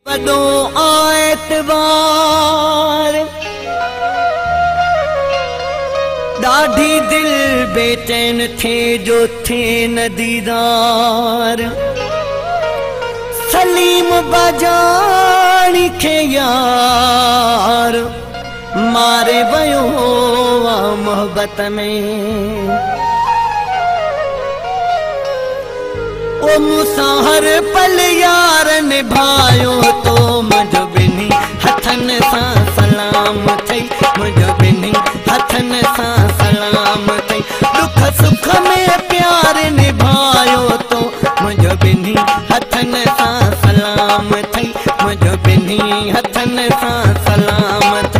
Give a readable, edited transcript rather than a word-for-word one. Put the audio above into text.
وڏو اعتبار، ڏاڍي دل بيچين ٿئي جو ٿئي نه ديدار. سليم بجاڻي کي يار ماري ويو آ محبت ۾. او مون سان هر پل يار نڀايو تو، منهنجو ٻنهي هٿن سان سلام ٿئي، منهنجو ٻنهي هٿن سان سلام ٿئي. ڏک سک ۾ پيار نڀايو تو، منهنجو ٻنهي هٿن سان سلام ٿئي، منهنجو ٻنهي هٿن سان سلام.